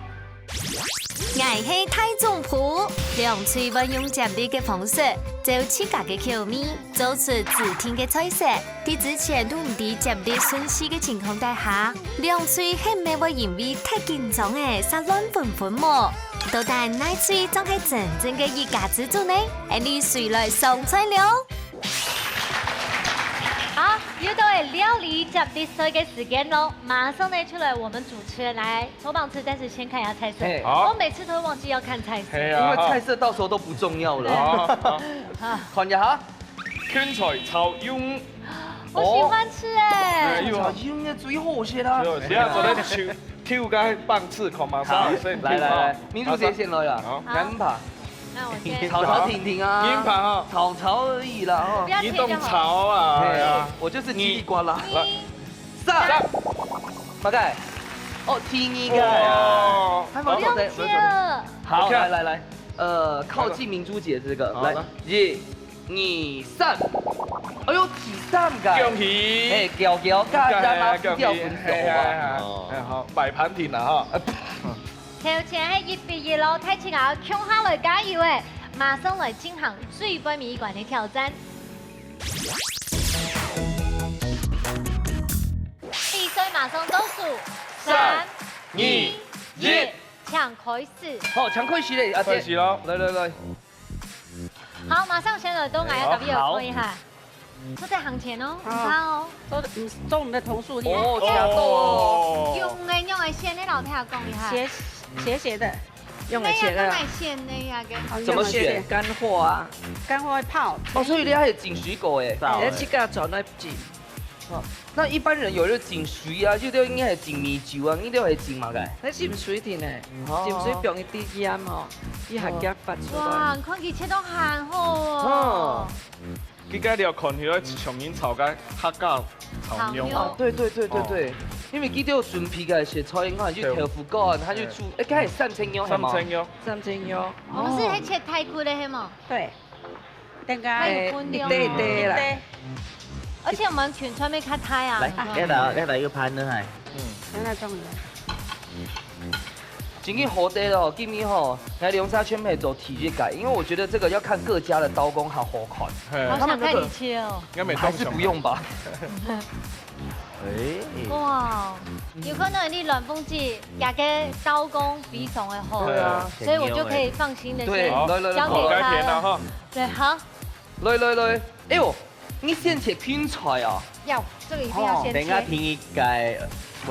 𠊎係大總鋪，兩隊會用接力个方式，照自家个口味，做出指定个菜色。在之前都毋知接力順序个情況底下，兩隊係毋係會因為忒緊張仔，煞亂紛紛無？到底哪隊正係真正个一家之煮呢？恁樣誰來上菜了？好，又到了料理接力賽个時間囉，馬上呢就來我們主持人來 抽棒次，但是先看一下菜色。嘿。好。我每次都會忘記要看菜色。嘿啊，因為菜色到時候都不重要了。好，好。啊。看一下。芹菜炒魷魚。我喜歡吃欸。哎喲。炒魷魚最好食啦。對，等下做得抽，抽个棒次，看馬上先抽。好，來，來，來，明珠姐先來啊。好。銀牌。那我先。吵吵停停啊。銀牌哈。吵吵而已啦，哈。不要切就好。你懂吵啊，嘿，哎呀。我就是叽里呱啦。來。 三。三。麼个？哦，第二个啊。哇。還無做得，不用切了。好，OK。來，來，來，呃，靠近明珠姐這個，好，來，來。一、二、三。哎喲，第三个。恭喜。哎，攪攪，大家嘛比較分手啊。恭喜，恭喜。哎，哎，哎，哦。哎，好，擺盤定了哈。頭前係一比一囉，大家共下來加油欸！馬上來進行最尾一關个挑戰。 比賽馬上倒數，三、三、二、二、一。一，請開始。好，請開始咧，阿姐。開始囉。來，來，來。好，馬上先來到𠊎个隔壁有看一下。好。坐在行前哦，哦。你看哦。坐，嗯，坐我們的同樹葉。哦，哦。用个，用个先，你老弟講一下。斜，斜斜的。 用个切个啊。那要怎麼選呢？那個。哦，怎麼選？用个切，乾貨啊。乾貨會泡。哦，所以你還有浸水果欸。哎，自家轉來浸。哦，那一般人有人浸水啊，有的應該係浸米酒啊，你這係浸麼个？該浸水定呢，哦。浸水放一滴鹽哦，佢還加發出來。哇，你看佢切到還好哦。哦。 佢該料看起來像人炒个客家炒肉。炒肉。啊，對，對，對，對，對。哦。因為佢都有準備个食材，你看，有豆腐乾，還有豬，哎，該係三層肉，係嗎？三層肉。三層肉。我們是還切排骨的，係嗎？對。等下，還有分量。哎，對，對啦。對。而且我們全川沒看開啊。來，你看。來，來，來一個盤呢，還。嗯。讓它裝一下。 真个好得了，今日吼，來兩儕全部係做第一个，因為我覺得這個要看各家的刀工好好看。嘿。好想看你切哦。他們那個應該沒刀工。還是不用吧。哎。哇，有看到你亂風機，這個刀工非常的好，對啊。所以我就可以放心的先，對，來，來，來，交給他了。好，該片了哈。對，好。來，來，來，哎喲， 你先切芹菜啊？要，這個一定要先切。哦，等下第一個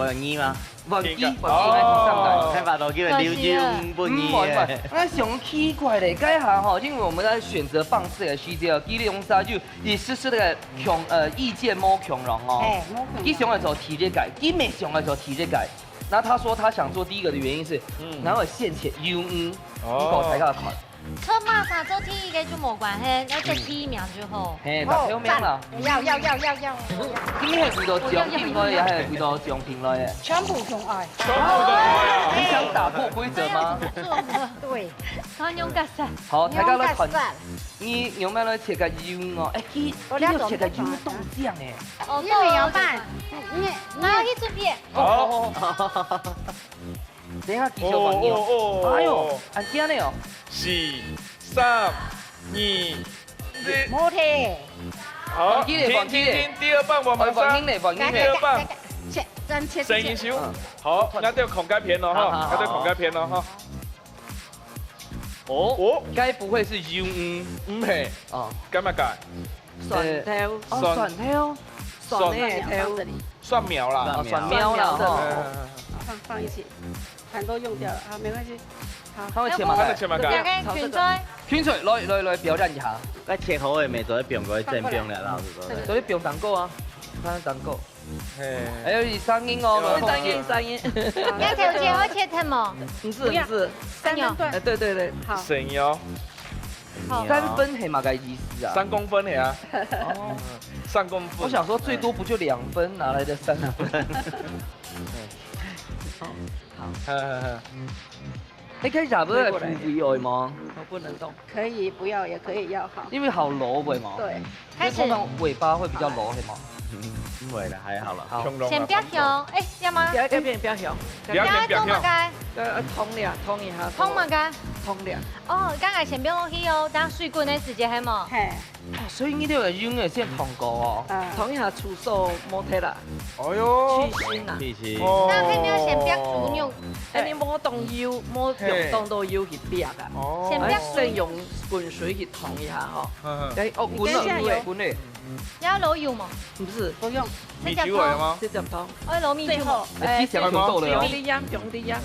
玩具嗎？玩具，玩具來上來。哦。看法都叫人留用不嗯，無，無。我想奇怪咧，該下吼，因為我們在選擇方式的時節，佢兩儕就一時時个共，呃，意見無共樣哦。嘿，無共樣。佢想愛做第一個，佢毋想愛做第一個。那他說他想做第一個的原因是，嗯。然後現切魷魚，哦。你講大家看。 出馬上做第一個就無關係，要做第一名就好。嘿，打票名啦。好，讚。要，要，要，要，要。今天係為了獎品來，還係為了獎品來？全部都愛。全部都愛啊！你想打破規則嗎？對。看用較少。好，大家來看，用較少。你有沒有來切个魷魚哦？哎，佢，佢有切个魷魚當靚哎。哦，因為要辦，你，你，我要去準備。哦，哦，哦。 等一下繼續問你哦。哦，哦，哦。哎喲，恁樣呢哦。四、三、二、一。無題。好，放棄咧，放棄咧。停，停，停，第二棒，我們上。哎，放棄咧，放棄咧。第二棒。來，來，來，來，切，咱切，切。先一收。嗯。好，那就看該片咯，哈，好，好，好。那就看該片咯，哈。哦，哦。該不會是魷魚？毋係。哦。該麼个？蒜頭。呃，哦，蒜。蒜頭。蒜个頭。蒜。蒜苗啦。哦，蒜苗啦，蒜苗吼。嗯。放，放一起，全都用掉了啊，没关系。好。佢會切嘛？哎，我，佢切嘛？這個炒這個。芹菜。芹菜，來，來，來，表演一下。該切好个，無做得放過去，正放了，老實講。這個。所以放蛋糕啊，放蛋糕。嘿。哎呦，有聲音哦，有聲音，有聲音。愛切，愛切忒無？不是，不要，不是。三分段。哎，對，對，對。好。省油。 好。三分係麼个意思啊？三公分係啊。哦。三公分。我想說最多不就兩分，哪來的三分？好，好。嘿，嘿，嘿。哎，該下尾愛補位愛嗎？我不能動。可以不要，也可以要，好。因為好老尾嘛。對。開始。因為通常尾巴會比較老，係嗎？嗯，不會啦，還好啦。好。先不要響，哎，要嗎？不要，不要，不要響。不要，不要做麼个？呃，呃，燙一下，燙一下。燙麼个？燙一下。 哦，剛才先放落去哦，等水滾个時節係無？嘿。哦，所以你兜个用个先燙過哦。嗯。燙一下次數無忒啦。哎喲。去腥啊。去腥。哦。該肯定愛先煏豬肉。哎，你莫當油，莫用當多油去煏啊。哦。先煏豬肉。哎，先用滾水去燙一下吼。嗯，嗯。哎，哦，滾了，你等一下油。滾了。要落油嗎？不是。不用。米酒來了嗎？直接燙。哦，落米酒嗎？最後，哎，哎，之前就夠了哦。放一點鹽，放一點鹽。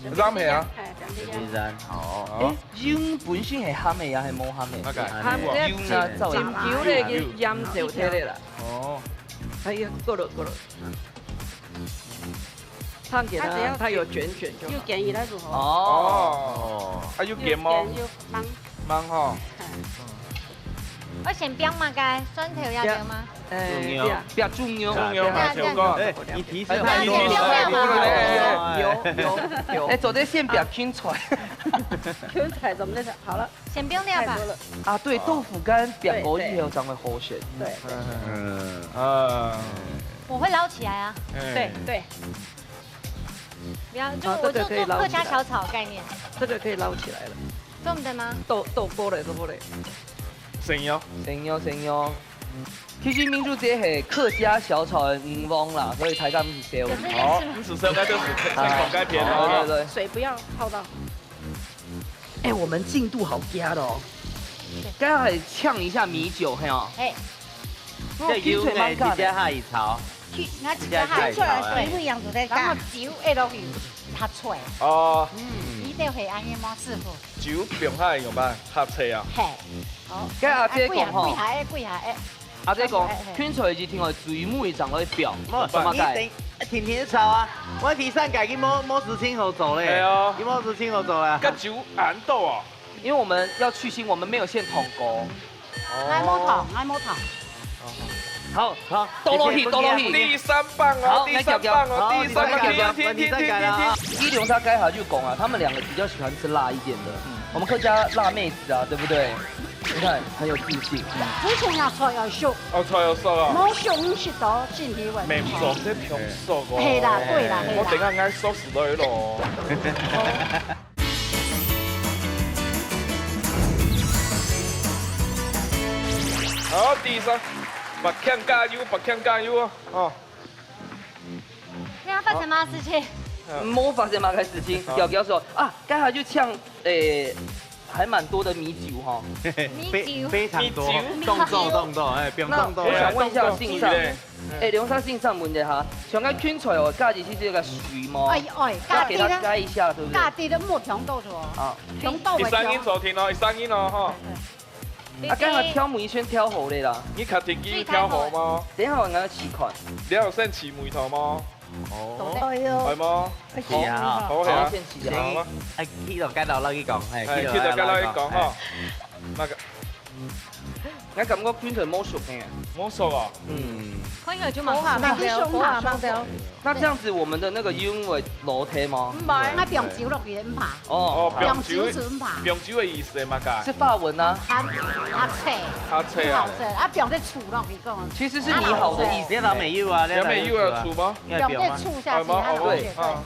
嗯。 鹽係啊。哎，放一點鹽。哦。哎，鹽本身係鹹个也係無鹹个？那個。鹹个，油啊，照樣。浸久了，佢鹽就忒了啦。哦。哎呀，夠了，夠了。燙給它，它只要它有捲捲就好。有捲，它就好。哦。哦。啊，有捲嗎？有捲，有芒。芒哈。哎。 愛先煏麼个？蒜頭也煏嗎？哎，豬肉。對啊。煏豬肉。豬肉，煏豬肉。哎，你提示哎，你提示很多。有，有，有。哎，做得先煏芹菜。芹菜怎麼在這？好了，先煏了吧。太多了。啊，對，豆腐乾煏過以後正會好食。對，對。嗯，啊。我會撈起來啊。哎。對，對。不要，就好，我就做客家小炒概念。這個可以撈起來了。做得嗎？倒，倒過來，倒過來。省油。省油，省油。 其實明珠姐係客家小炒个女王啦，所以大家毋使愁。有這件事嗎？哦，毋使愁，該就是全口該片哦。啊，對，對，對。水不要泡到。哎，我們進度好加了哦。對。剛才嗆一下米酒，嘿哦。嘿。哦，這油呢，直接下去炒。去，拿起來下去。直接下去炒，哎。水不一樣，就在加。然後酒下落去，較脆。哦。嗯。一定會恁樣嗎，師傅？酒放下去用吧，較脆啊。嘿。好。該阿姐講吼。哎，跪下，哎，跪下，哎。 阿姐講，哎，哎。芹菜一定愛最尾正來煏，無，做麼个？你等，天天炒啊！我第三屆佢無，無事情好做咧。係啊。佢無事情好做啊。該酒恁多哦。因為我們要去腥，我們沒有現炒過。哦。𠊎無燙，𠊎無燙。好，好，倒落去，倒落去。第三棒哦，好，第三棒哦，來，第三棒，好，第三棒，停，停，停，停，停，停。一龍他該下就講啊，他們兩個比較喜歡吃辣一點的。嗯。我們客家辣妹子啊，對不對？ 你看，很有自信。之前啊，菜要熟，哦，菜要熟啊。無熟，你食到身體會毋好。免做，這放熟哦。係啦，對啦，係啦。我等下愛收拾落去咯。好，第三，白強加油，白強加油啊！哦。你要發生麼个事情？嗯。無發生麼个事情，好。嬌嬌說，啊，剛才就嗆，誒， 還蠻多的米酒哈。米酒。非，非常多，米酒。動作，動作，哎，不用動作。那我想問一下姓尚，動作。哎，劉先生姓尚問一下哈，像該芹菜哦，加進去這個水嗎？哎，哎，要給它該一下，對不對？加啲都莫強倒咗。啊。強倒會強。一三一收聽哦，一三一哦，哈。啊，剛才挑米先挑好了啦。你確定佢挑好嗎？等一下我拿去試看。你有先試味道嗎？ 哦。哎喲。係無？係啊。好，係啊。先試啊。好啊。哎，去到該落落去講，哎，哎，去到該落去講，哎，吼。哎。那個，𠊎感覺芹菜無熟呢。無熟啊？嗯。看起來就蠻好吃的。無下，無下，無下。那這樣子，我們的那個油會落忒嗎？毋會。𠊎放酒落去，毋怕。哦。哦，放酒，放酒係毋怕。放酒的意思係麼个？是法文啊。較，較脆。較脆啊。較脆，啊，放隻醋落去講。其實是擬好的意思。你老妹有啊，你老妹有啊，醋嗎？ 放這醋下去，哦，它老脆。哦，哦，哦。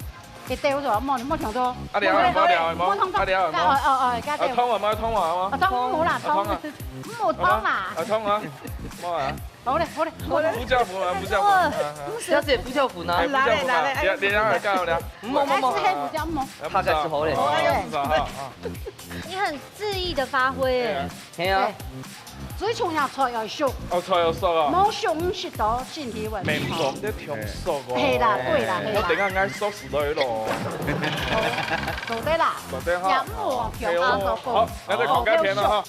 一定有做，莫，莫想說，啊，了，莫，莫了，莫，莫，莫，啊，了，莫。哦，哦，哦，該，啊，湯啊，莫湯啊，啊，湯無啦，啊，湯啊。湯，莫湯啦。啊，湯啊，莫啊。好咧，好咧，好咧。胡椒粉啊，胡椒粉啊，啊，啊。小姐，胡椒粉啊。哎，胡椒粉啊，來咧，來咧，你，你讓他乾了。莫，莫，莫。還是黑胡椒，莫。啊，大概是好咧。哦，哎呀，不錯哈，啊。你很恣意的發揮耶。對啊。係啊。對。最重要菜愛熟，哦，菜愛熟啊。無熟毋食到身體會毋好。麵包得忒熟哦。係啦，對啦，係啦。我等下愛熟死了咯。做得啦，做得哈。也毋好忒熟。好，那再看該片了哈。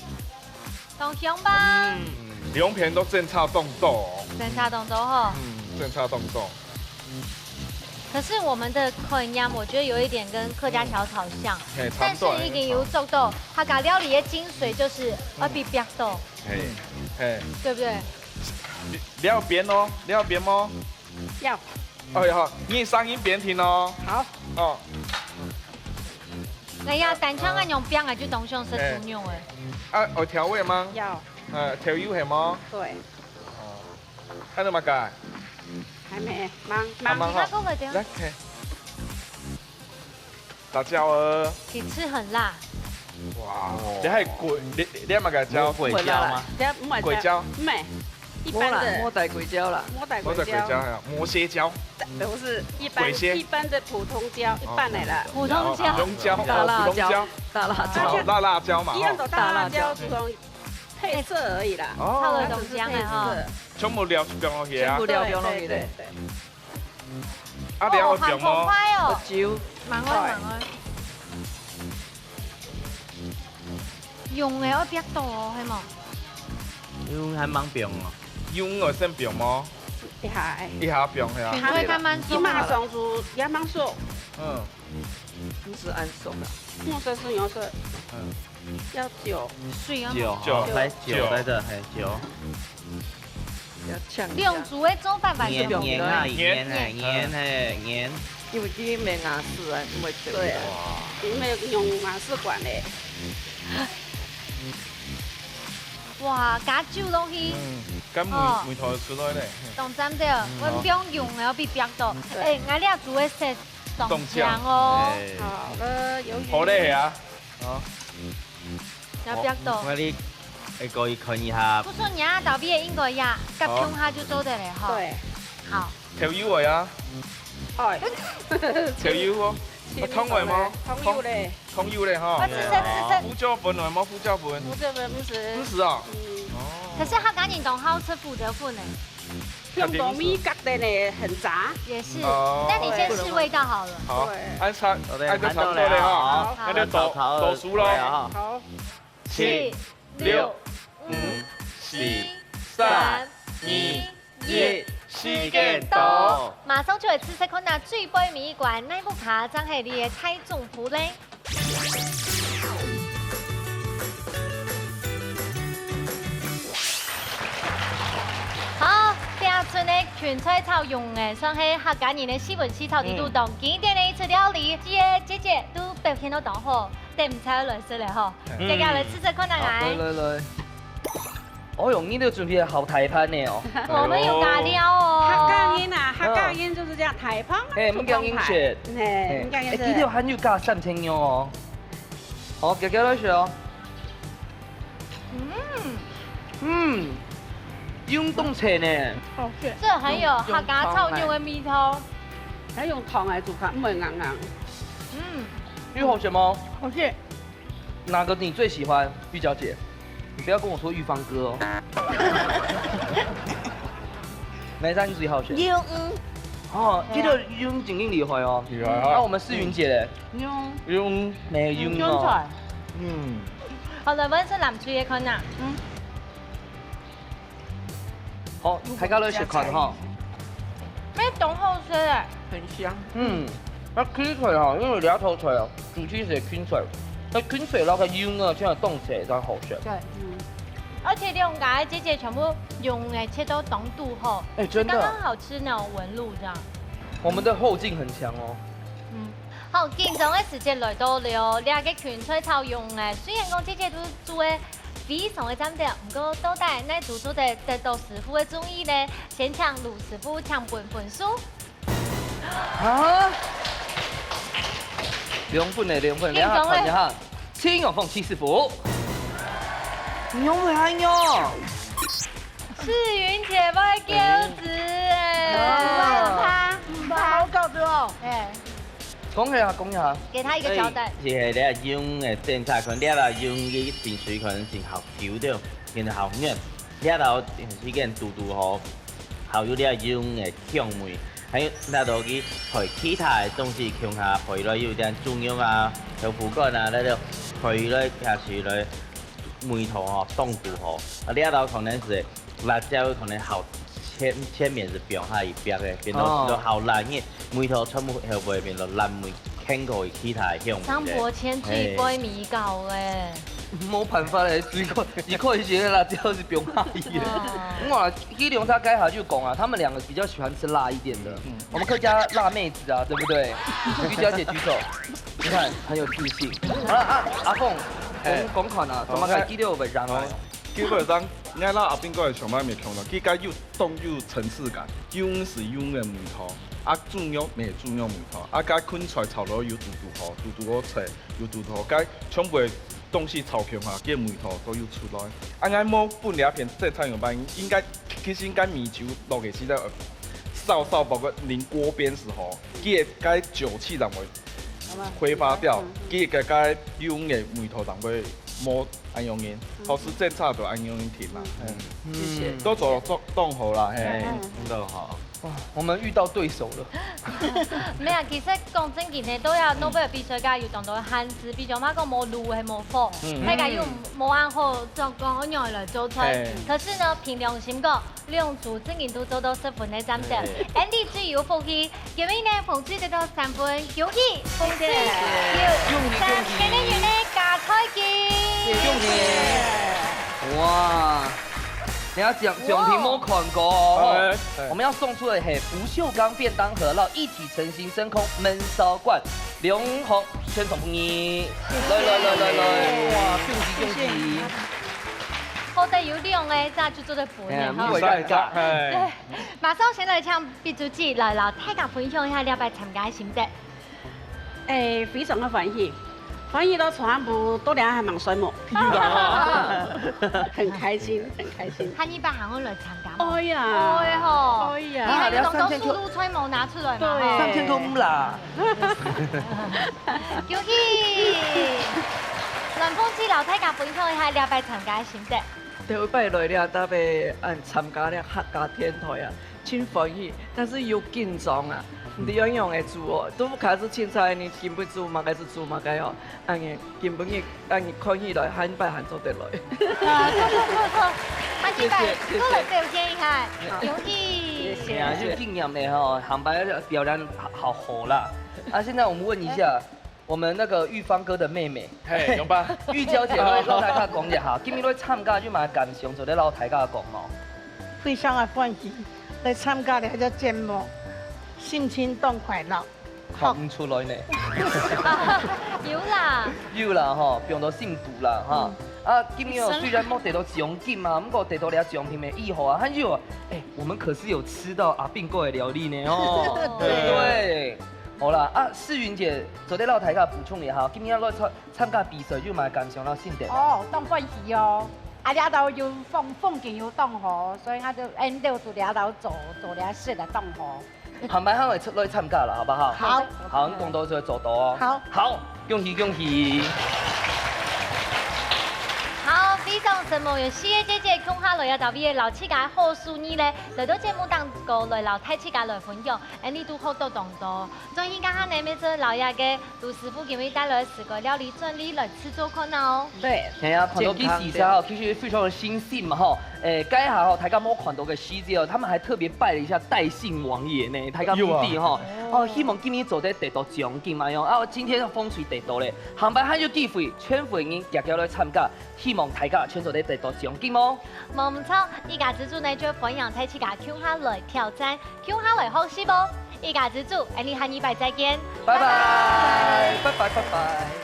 當香吧？嗯，兩片都爭差當多哦。爭差當多吼。嗯，爭差當多。可是我們的概念，我覺得有一點跟客家小炒像，嗯，嘿，差不多，但是已經有做到客家料理的精髓，就是愛比較多，嘿，嘿，對不對？你，你要邊哦，你要邊哦。要。哎呀，你聲音邊聽哦。好。哦。哎呀，單淨恁樣變啊，就當像食豬肉誒。啊，有調味嗎？要。呃，調油係嗎？對。哦。還有麼个？還沒，忙，啊，忙。忙哈。你那个个調。來，嘿。辣椒哦。可以吃很辣。哇，你還鬼，你，你，你麼个椒？鬼椒嗎？不會啦，不要，不要鬼椒。不會，一般的。無啦，無帶鬼椒啦。無帶鬼椒。無帶鬼椒呀，魔邪椒。不是，一般，鬼邪。一般的普通椒，一般的啦。哦，普通椒。龍椒，大辣椒，哦，普通椒。大辣椒。哦，辣辣椒嘛，一樣的大辣椒，哈。大辣椒。普通配色而已啦。哦。炒个東西啊，哈。它只是配色。全部料放落去啊。全部料放落去的。對，對，對，對。 啊，你愛放無？哦，很澎湃哦。有酒。慢慢，慢慢。用个愛煏到哦，係無？用還吂放哦。用个先放無？一下欸。一下放係啊。全部慢慢熟。一馬上就也吂熟。嗯。毋係恁熟啦。用色是用色。嗯。 要酒。水啊。酒，酒，好，來，酒酒。在這，嘿，酒。要嗆一下。兩組的做法完全不一樣。研，研啊，研，嘿，研，嘿，研。因為今天沒牙齒啊，因為這個。對啊，因為用牙齒管嘞。哇，加酒落去。嗯，該味，哦。味道出來咧。嘿。當讚的，嗯，我用用了比較多。對。欸，𠊎這組的色當香哦。哎。好了，魷魚。好嘞啊。 哦。要不要動？我，我哩，欸，可以看一下。不是你啊，倒闭也應該呀，夾共下就做得了哈。對。好。調油个啊。哎。調油哦。啊，湯个嗎？湯，湯油嘞。湯油嘞哈。啊，是，是，是，是。胡椒粉个嗎？胡椒粉。胡椒粉毋係。毋係啊。嗯。哦。可是客家人當好食胡椒粉呢。 用糯米角的呢，很雜。也是，哦。那你先試味道好了。好，對。愛差，好的，愛个差不多了哈。好。那就倒，倒數了。好。好。七、六、五、四、三、二、一，時間到。馬上就來試試看，該最尾一關，哪一家正係你个大總鋪咧？ 好，這陣个芹菜炒魷魚，算係客家人个四炆四炒裡肚當經典个一出料理。嗯。這个姐姐都表現到當好，等毋切來食了吼。嗯。大家來試試看啊，好，來。來，來，來。哦喲，你兜準備好大盤呢哦。我們有加料哦。客家人啊，嗯。客家人就是這樣，大盤，嘿，毋驚人食。嘿，嘿。毋驚人食。欸，這條還有加三層肉哦。 好，遽遽來食哦。嗯。嗯，有當脆呢。好吃。這很有客家炒肉的味道。還用湯來煮飯，毋會硬硬。嗯。有好吃嗎？好吃。哪個你最喜歡，玉嬌姐？你不要跟我說玉芳哥哦。哪一隻你最好吃？有，嗯。哦，這個有真厲害哦。厲害啊。那我們思雲姐嘞？ 用。用。沒有用哦。用菜。嗯。好，來，𠊎先來試一看啊。嗯。好，大家來試看哈。欸，當好食欸。很香。嗯，該芹菜哈，因為這道菜哦，主題係芹菜，該芹菜摎該魷魚啊，真係當脆，當好食。對。嗯。而且兩家姐姐全部用个切到當堵好，欸，真的。剛剛好吃那種紋路這樣。我們的後勁很強哦。嗯。 好，緊張个時節來到了，這個芹菜炒魷魚，雖然講姐姐都煮个非常个讚忒，毋過到底哪組做得得到師傅个中意呢？先請盧師傅請分分數。啊？兩分呢，兩分，緊張咧。來看一下，請用紅旗師傅。你用會還用？ 世雲姐會救子欸。哇，毋怕，毋怕。好搞的哦。欸。恭喜啊，恭喜啊。給他一個交代。欸，這個你用个檢查看，這個用个冰水可能真好救的。然後好軟，這兜時間堵堵好，好有這種个香味，還有這兜佢配其他个東西共下，配落有點豬肉啊、豆腐乾啊，這兜配落下去來，味道吼，當堵好。啊，這兜可能係辣椒，可能好前前面係放下一邊个，變到哦。變到好辣个，味道全部後背變到辣味，牽過其他个香味个。張伯謙最背味道个。嘿。 無辦法咧，只看，只看以前个辣椒係放下去个。哦。哇，這兩隻該下就講啊，他們兩個比較喜歡吃辣一點的。嗯。我們客家辣妹子啊，對不對？玉嬌姐舉手，你看很有自信。好了啊，阿鳳，哎。講講看啊，哦，怎麼个第六位上來？基本上，𠊎摎阿斌哥个想法無共樣，佢个有當有層次感，有係有个味道，啊，豬肉無豬肉味道，啊，該芹菜炒落有堵堵好，堵堵好脆，有堵堵好，該全部个 東西炒香下，佢个味道都有出來。啊，𠊎無分這片正常樣般，應該，其實應該米酒落去時節，呃，燒燒，包括臨鍋邊時候，佢个該酒氣正會揮發掉，嗯，嗯。佢个該油个味道正會無恁樣个，嗯。好，係正常就恁樣停啦。嗯。嗯。謝謝。都做做當好啦，嘿。嗯。都好。 哇，我們遇到對手了。無啊，其實講正經个，都要諾貝爾比賽，該有當多限制，比如講，講無路係無火，嗯。大家又無恁好，就講愛仰般來做菜。嘿。可是呢，憑良心講，兩組正經都做到十分个讚賞。對。Andy最有福氣，今日呢，紅隊得到三分，恭喜紅隊，謝謝。有三，恭喜，恭喜。今日呢，加菜金。恭喜。哇！ 你看獎，獎品無看過哦。哎，哎。我們要送出的係不鏽鋼便當盒，然後一體成型真空燜燒罐，兩盒全送分你。來，來，來，來，來，哇，恭喜，恭喜。謝謝。好得有兩個，這就做得分了哈。哎，毋會尷尬。哎。對，馬上先來請秘書長來摎大家分享一下這擺參加个心得。 哎，非常个歡喜，歡喜到昨暗晡到這下還吂睡目。很開心，很開心。下二擺還會來參加無？哎呀，哎吼。哎呀。你還有當多速度吹毛拿出來嘛，對。吼。三千塊毋啦。恭喜！暖風機摎大家分享一下這擺參加个心得。頭一擺來這搭个，嗯，參加這客家電台啊， 真歡喜，但是又緊張啊！毋知愛仰般个煮哦，都毋開始清彩，你根本煮麼个就煮麼个哦。恁樣，根本你恁樣看起來，下擺還做得來。啊，不錯，不錯，不錯。下擺，謝謝，謝謝。過來表現一下，好。恭喜！謝謝。哎呀，有經驗了吼，下擺表現好，好好啦。啊，現在我們問一下， 我們那個玉芳哥的妹妹，嘿，有吧？玉嬌姐，來，來，來，講一下，今日來參加有麼个感想，做得摎大家講哦。非常个歡喜，來參加這個節目，心情當快樂。看毋出來呢。有啦。有啦吼，放到心肚啦哈。嗯。啊，今日哦，雖然無得到獎金嘛，毋過得到這獎品个以後啊，還有啊，哎，我們可是有吃到阿斌哥的料理呢哦。對。對。 好啦，啊，世雲姐，做得摎大家補充一下，今日來參，參加比賽有麼个感想摎心得無？哦，當歡喜哦！啊，這兜有風，風景又當好，所以𠊎就，哎，𠊎就這兜做，做這事个當好。下擺還會出來參加啦，好不好？好。好，你講到就做到哦。好。好，恭喜恭喜！好，非常承蒙有四位姐姐共下來啊，特別摎自家好手藝咧，來到節目當中來摎大自家來分享。 恁樣都學到當多。所以今下呢，乜做摎這個盧師傅今日帶來个四個料理轉來來試做看啊哦。對。係啊，看到佢試下哦，其實非常的新鮮嘛吼。誒，該下吼，大家無看到个細節哦，他們還特別拜了一下代姓王爺呢，大家毋知吼。有啊。哦，希望今日做得得到獎金嘛喲。啊，今天風水得到咧，下擺還有機會，全部人遽遽來參加，希望大家全做得得到獎金哦。無毋著，一家之煮呢就歡迎大自家共下來挑戰。 共下來學習哦！一家之煮，𠊎俚下禮拜再見，拜拜，拜拜，拜拜。